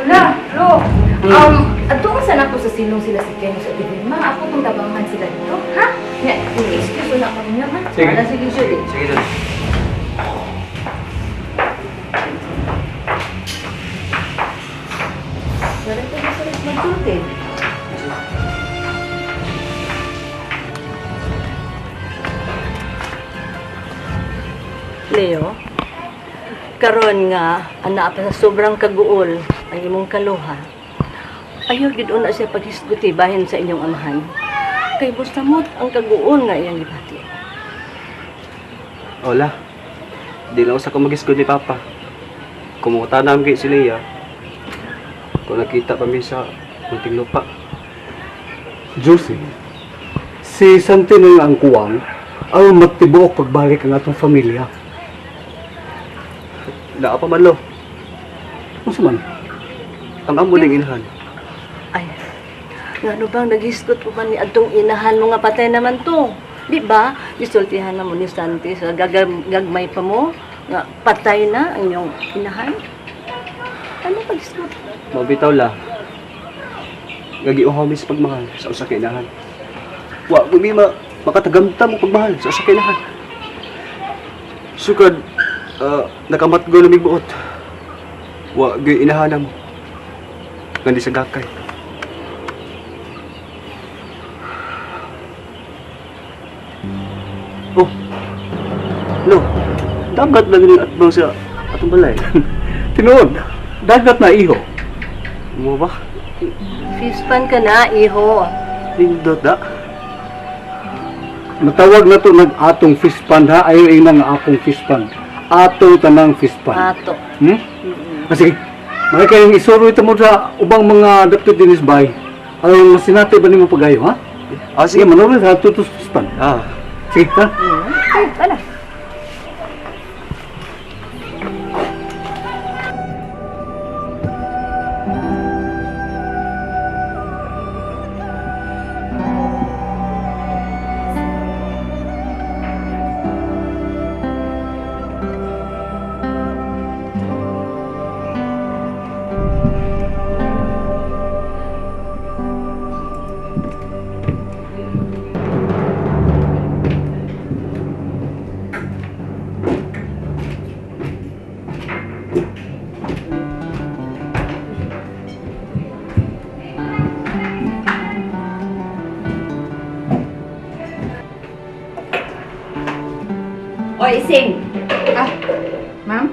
Lola, Lo, adto sa nako sa silong sila si Ken sa TV. Ma, ako tong tabangan sila dito, ha? Nya, excuse na ako ninyo, ha? Sige. Wala, sige, Judy. Sige, Dad. Sorry, sorry, sorry, magsulti. Leo, karon nga ana pa sa sobrang kaguol ang imong kaluha. Ayaw gid una siya paghisguti bahin sa inyong amahan. Kay busamot ang kaguol nga iyang gibati. Hola. Di lang sa ko magisgod ni Papa. Kumuta namin kay si Leia. Kung nakita pa mi sa munting lupa. Josie, si Santino nga ang kuwang aron magtibuok pagbalik ang atong pamilya. Naa pa man lo. Unsa man? Ang amo ning inahan. Ay, ngano bang naghisgot po ba ni adtong inahan mo nga patay naman to? Di ba? Gisultihan na mo ni Santi sa gagmay pa mo nga patay na ang inyong inahan. Ano paghisgot? Mabitaw la. Gagiuhaw mi sa pagmahal sa usa ka inahan. Wa ko mi makatagamtam og pagmahal sa usa ka inahan. Sukad nakamatgo na mig buot. Wa gyud inahanan mo. Gandi sa gakay. Oh. No. Dagat lang ni atbang sa atong balay. Tinuod, dagat na iho. Mo ba? Fispan ka na, iho. Nindot da. Matawag na to nag atong fish pond ha, ayaw ina nga akong fish pond. Atong tanang fish pond. Ato. Hmm? Ah, sige, mga kayong isuro ito mo sa ubang mga dapit dinis bay. Aron masinati ba nimo pagayo ha? Ah, Sige, sige. manulod ha, tutos fish pond. Ah. Sige, ha? Ay, wala. Oy, Sing, Ah, ma'am?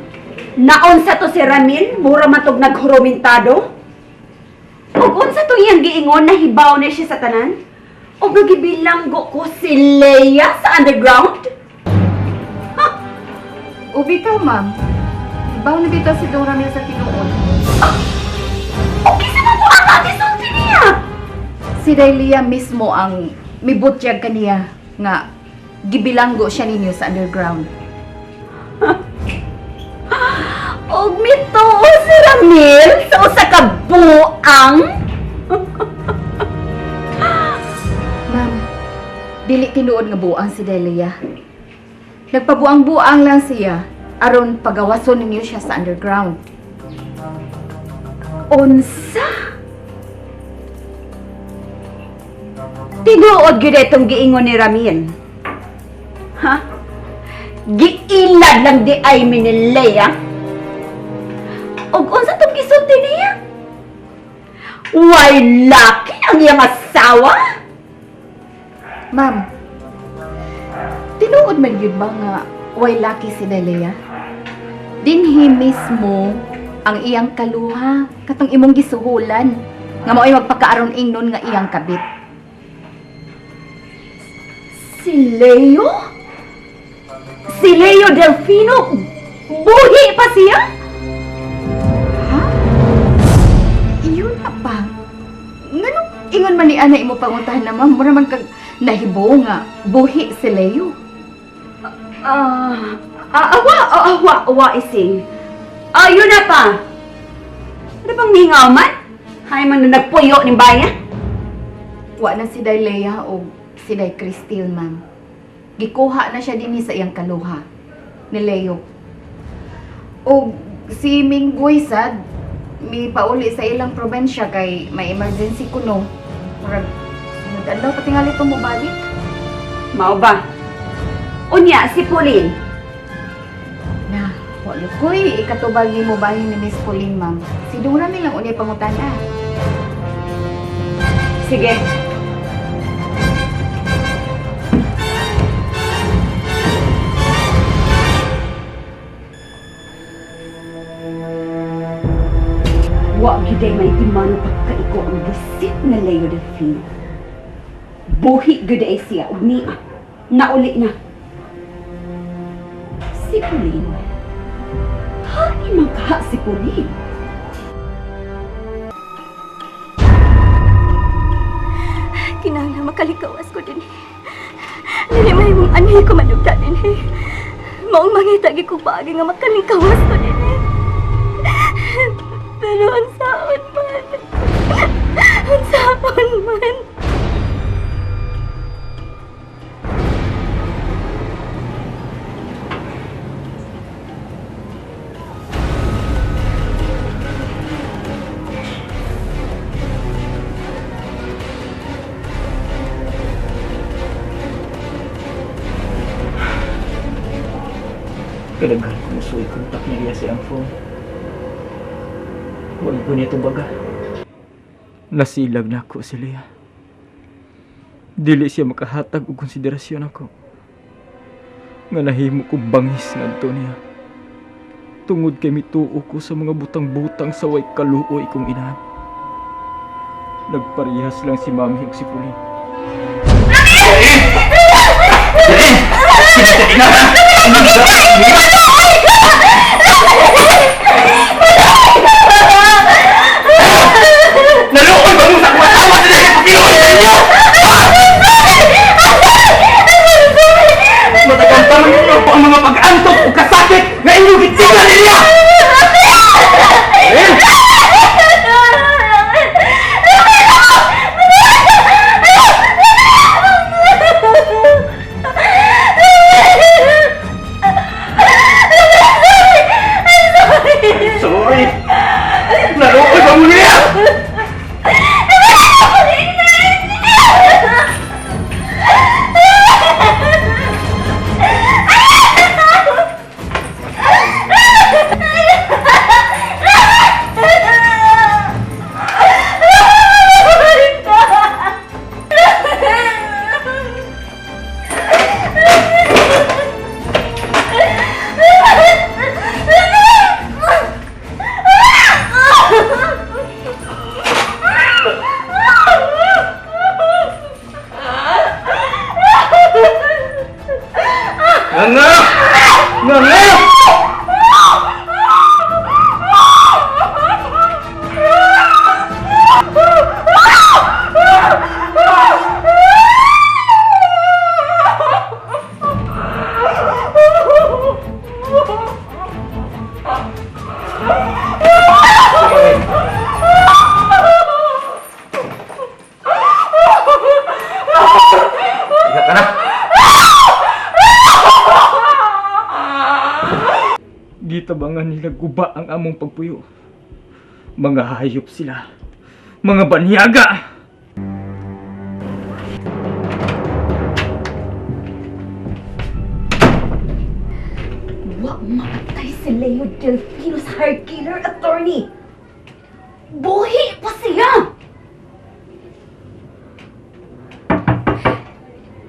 naon sa to si Ramil, mura man tog naghurumentado. Ug unsa to iyang giingon na hibaw na siya sa tanan? Ug nagibilanggo ko si Leia sa underground? O bitaw, ma'am. Ibaw na bitaw si Dong Ramil sa tinuod. O kinsa man po ang gisulti niya? Si Dailia mismo ang mibutyag kaniya nga gibilanggo siya ninyo sa underground. Ug mituo si Ramil sa usa ka buang? Ma'am, dili tinuod nga buang si Delia. Nagpabuang-buang lang siya aron pagawason ninyo siya sa underground. Unsa? Tinuod gyud itong giingon ni Ramil. Ha? Giilad lang di ay mi ni Leia. Og unsa tong gisulti niya? Way laki ang iyang asawa? Ma'am, tinuod man yun ba nga way laki si Delia? Dinhi mismo ang iyang kaluha katong imong gisuhulan nga mao'y magpakaaron ingnon nga iyang kabit. Si Leo? Si Leo Delfino? Buhi pa siya? Ha? Iyon na pa. Nganong ingon man ni ana imo pangutahan na ma'am, mura man kag nahibo nga buhi si Leo. Ah, awa, awa, awa, ising. Ah, yun na pa. Ano bang mingaw man? Hay man na nagpuyo ni bayan. Wa na si Dailea o si Day Christine, ma'am. Gikuha na siya dinhi sa iyang kaluha ni Leo. O si Minggoy sad, Mi pauli sa ilang probensya kay may emergency kuno. Murag sunod adlaw pa tingali to mobalik. Mao ba? Unya, si Pauline. Na, wala ko'y ikatubag ni mo bahin ni Miss Pauline, ma'am. Si Dora nilang unya pangutana. Sige. Wa giday may timano pagkaiko ang busit na Leo Delfino. Buhi gyud ay siya ug niya. Nauli na. Si Pauline. Hain man kaha si Pauline. Kinahanglan makalikawas ko din. Dili may mong anhi ko manugta din. Maong mangita gi ko paagi nga makalikawas ko din. Pero ang saon man. Ang saon man. Kadaghan ko musuoy kontak niya sa iyang phone. Huwag ko niya tumbaga. Nasilag na ako si Leah. Dili siya makahatag og konsiderasyon ako. Nga nahimo kong bangis ngadto niya. Tungod kay mituo ko sa mga butang-butang sa way kaluoy kong inahan. Nagparehas lang si Mami ug si Pauline. Naluoy ba mo sa akong asawa sa dili pakiluoy sa inyo? Matagantaman ninyo po ang mga pag-antok o kasakit nga inyong gitigan niya! Eh! Sorry! Naluoy ba mo niya? Nga! Nga! Nga! Iha ka na! Gitabangan nila guba ang among pagpuyo. Mga hayop sila. Mga banyaga! Wa mapatay si Leo Delfino sa hired killer attorney. Buhi pa siya!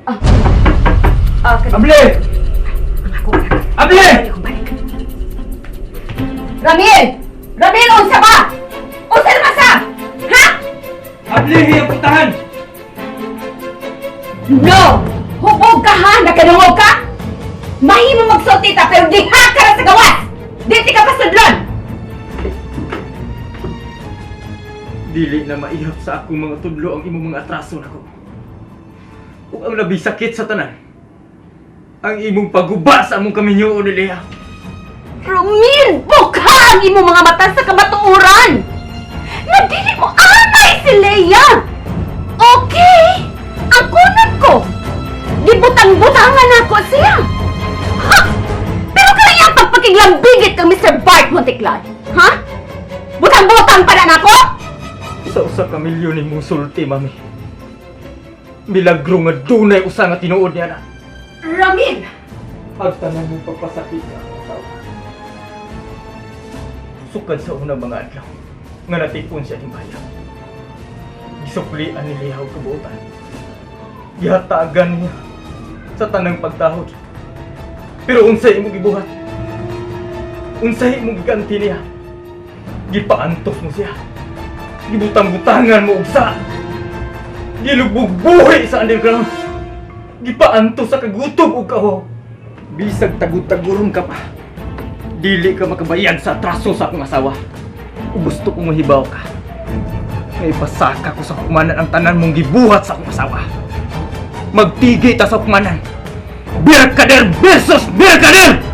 Ah. Ah, Able! Ako, Able! balik. Ramil! Ramil, unsa ba? Unsa naman sa? Ha? Able, hiyang putahan! No! Hubog ka ha? Nakadungog ka? Mahimo magsulti ta pero diha ka ra sa gawas! Di ka pasudlon! Dili na maihap sa akong mga tudlo ang imong mga atraso nako. Ug ang labi sakit sa tanan. Ang imong pagguba sa among kaminyoon ni Lea. Romil, bukha ang imong mga mata sa kamatuoran! Na dili mo anay si Leia! Okay! Ang kunan ko! Gibutang-butangan ako siya! Ha! Pero kaya ang pagpakiglambigit kang Mr. Bart Monteklar! Ha? Gibutang-butang pa na nako? Sa usa ka milyon imong sulti, mami. Milagro nga dunay usa nga tinuod niya na. Ramil! Ang tanan mong pagpasakit sa akong asawa. Sukad sa unang mga adlaw nga natipon siya ning bayan. Gisuklian ni Leah og kabuotan. Gihatagan niya sa tanang pagtahod. Pero unsay imong gibuhat? Unsay imong giganti niya? Gipaantos mo siya. Gibutang-butangan mo og sa. Gilubog-buhi sa underground. Gipaantos sa kagutom ug kahaw. Bisag tagud-taguron ka pa. Dili ka makabayad sa atraso sa akong asawa. Ug gusto kong mahibaw ka. May pasaka ko sa hukumanan ang tanan mong gibuhat sa akong asawa. Magtigi ta sa hukumanan. Birkader versus Birkader!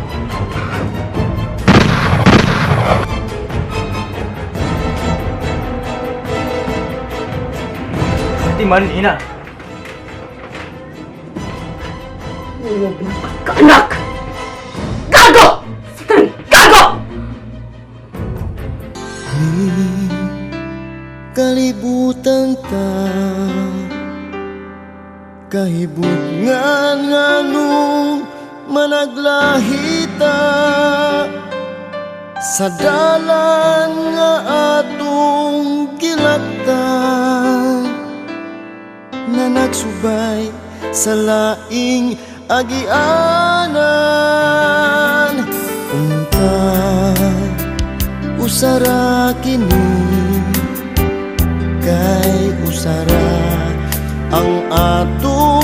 Pati man, ina. Huwag na pagkaanak! Gago! Sitang gago! Kalibutan ta kahibutngan nganong managlahita sa dalan nga atong gilaktan nga nagsubay sa laing agianan. Unta usara kini kay usara ang atong